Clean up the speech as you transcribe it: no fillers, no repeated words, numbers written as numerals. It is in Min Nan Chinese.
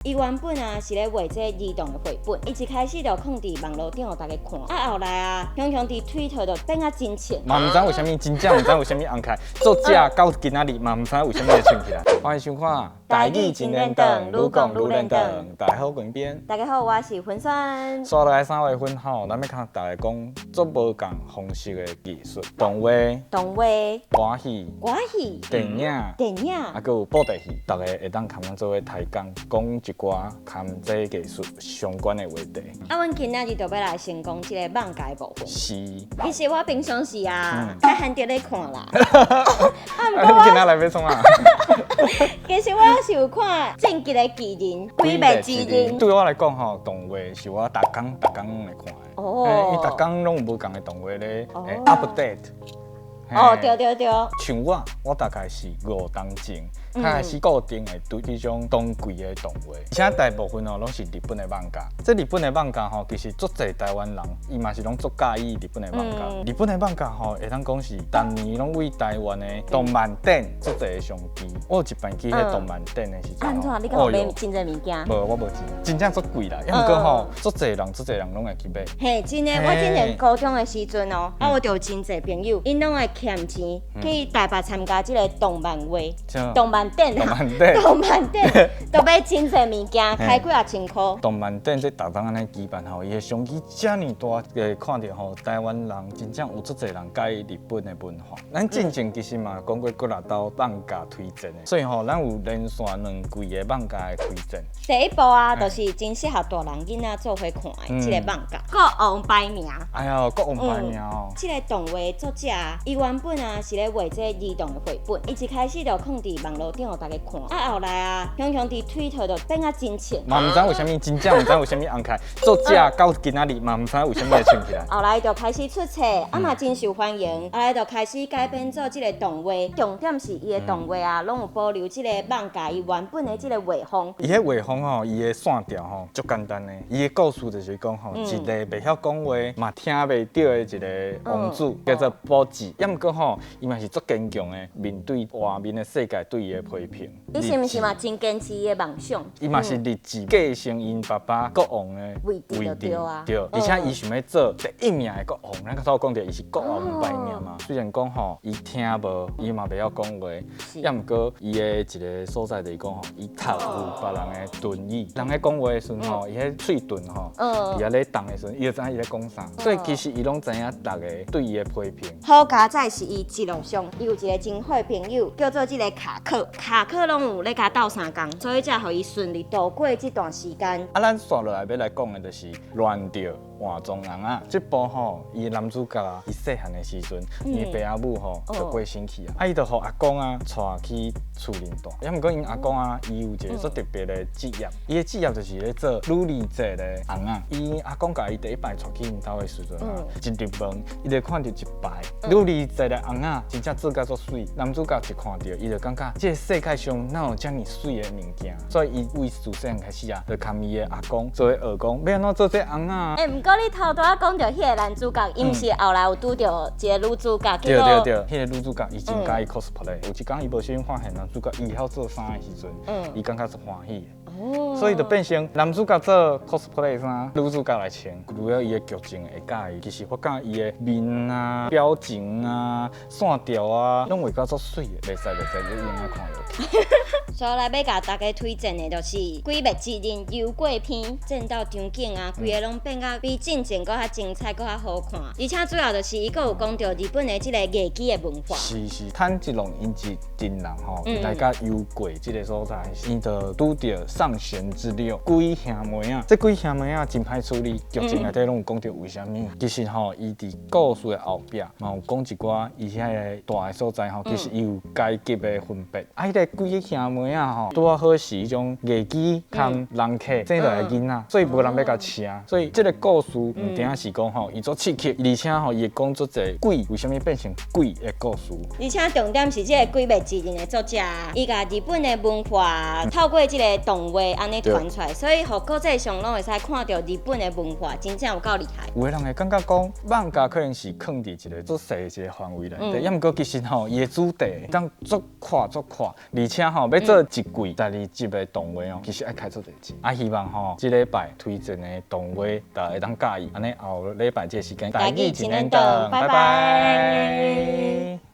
伊原本啊是咧畫這兒童的繪本，伊一開始就放佇網路頂予大家看，啊後來啊，雄雄佇推特就變啊真紅。嘛毋知為啥物，真正毋知為啥物紅起來。作者到今仔日嘛毋知為啥物會穿起來。歡迎收看《台語真連長》，愈講愈連長。大家好，我是邊。大家好，我是粉酸。煞落來3月份吼，咱欲共大家講足無仝方式的藝術，動畫、動畫、歌戲、歌戲、電影、電影，啊，閣有布袋戲，逐个會當共咱做伙抬槓，講一寡佮這藝術相關的話題。啊，阮今仔日就欲來先講這個漫畫的部分。是。其實我平常時啊，較罕著咧看啦。啊，啊，你今仔來欲創啥？其實我是有看《進擊的巨人》、《鬼滅之刃》。對我來講吼，動畫是我逐工逐工攏會看的。伊逐工攏有無仝的動畫咧 update。哦，對對對。像我，我大概是5冬前開始固定會追這種當季的動畫，而且大部分哦攏是日本的漫畫。這日本的漫畫吼，其實足濟台灣人，伊嘛是攏足佮意日本的漫畫。日本的漫畫吼，會當講是逐年攏為台灣的動漫展足濟的商機。我有一擺去彼動漫展的時陣，按怎？你敢有買真濟物件？無，我無錢，真正足貴啦。毋過吼，足濟人，足濟人攏會去買。嘿，真的，我之前高中的時陣哦，啊，我就有真濟朋友，𪜶攏會儉錢去台北參加這個動漫會、動漫展啊，動漫展，都買真濟物件，開幾仔千箍。動漫展這逐冬按呢舉辦吼，伊的商機遮爾大，會看著吼，台灣人真正有足濟人佮意日本的文化。咱進前其實嘛講過幾若兜漫畫推薦的，所以吼，咱有連續兩季的漫畫的推薦。第一部啊，就是真適合大人囡仔做伙看的這個漫畫《國王排名》。哎喲，國王排名哦。這個動畫作者，伊原本啊是咧畫這兒童的繪本，伊一開始就放佇網路頂予大家看，啊後來啊，雄雄佇推特就變啊真紅。嘛毋知為啥物，真正毋知為啥物紅起來。作者到今仔日嘛毋知為啥物會穿起來。後來就開始出冊，啊嘛真受歡迎，後來就開始改編做這個動畫。重點是伊的動畫啊，攏有保留這個漫畫伊原本的這個畫風。伊彼畫風吼，伊的線條吼，足簡單的。伊的故事就是講吼，一個袂曉講話，嘛聽袂著的一個王子，叫做寶志。抑毋過吼，伊嘛是足堅強的，面對外面的世界對伊的批評。伊是毋是嘛真堅持伊的夢想？伊嘛是立志繼承𪜶爸爸國王的位置就對啊。對，而且伊想欲做第一名的國王。咱頭講著，伊是國王排名嘛。雖然講吼，伊聽無，伊嘛袂曉講話，抑毋過伊的一個所在就是講吼，伊讀有別人的唇語。人咧講話的時陣吼，伊彼喙唇吼，伊咧動的時陣，伊就知影伊咧講啥。所以其實伊攏知影逐个對伊的批評。好佳哉是伊一路上，伊有一個真好的朋友，叫做這個卡克。卡克攏有咧共鬥相共，所以才予伊順利度過這段時間。啊，咱紲落來欲來講的就是亂著換裝尪仔。這部吼，伊的男主角啊，伊細漢的時陣，伊爸仔母吼就過身去啊，啊，伊就予阿公啊帶去厝裡蹛。抑毋過𪜶阿公啊，伊有一個足特別的職業，伊的職業就是咧做女兒節的尪仔。伊阿公共伊第一擺帶去𪜶兜的時陣啊，一入門，伊就看著一排女兒節的尪仔，真正做甲足媠。男主角一看著，伊就感覺這個世界上哪有遮爾媠的物件，所以伊為自細漢開始啊，就共伊的阿公做伙學講，欲按怎做這尪仔。欸，毋過你頭拄仔講著彼個男主角，伊毋是後來有拄著一個女主角？對對對，彼個女主角伊真佮意 cosplay。有一工伊無小心發現男主角伊會曉做衫的時陣，伊感覺足歡喜的。所以就變成男主角做 cosplay 衫，女主角來穿。除了伊的劇情會佮意，其實我感覺伊的面啊、表情啊、線條啊，攏畫甲足媠的，袂使袂使，你用仔看落去。所以來欲共大家推薦的就是《鬼滅之刃》遊郭篇，戰鬥場景啊，規个攏變甲比進前閣較精彩，閣較好看。而且主要就是伊閣有講著日本的這個藝伎的文化。是是，炭治郎𪜶一陣人吼，來到遊郭這個所在，伊就拄著上弦之六幾兄妹仔，這幾兄妹仔真歹處理，劇情內底攏有講著為啥物。其實吼，伊佇故事的後壁嘛有講一寡伊遐个蹛的所在吼，其實伊有階級的分別。啊，彼個幾兄妹仔吼，拄仔好是彼種藝妓佮人客生落來的囡仔，所以無人欲共請。所以這個故事毋定是講吼，伊足刺激，而且吼伊會講足濟鬼為啥物變成鬼的故事。而且重點是這個《鬼滅之刃》的作者，伊共日本的文化透過這個動動畫按呢傳出來，所以予國際上攏會使看著日本的文化，真正有夠厲害。有的人會感覺講，漫畫可能是囥佇一個足細的一個範圍內底，啊毋過其實吼，伊的主題當足闊足闊，而且吼欲做一季第二集的動畫哦，其實愛開足濟錢。啊，希望吼這禮拜推薦的動畫大家會當佮意，按呢後禮拜這個時間，台語一連堂，拜拜。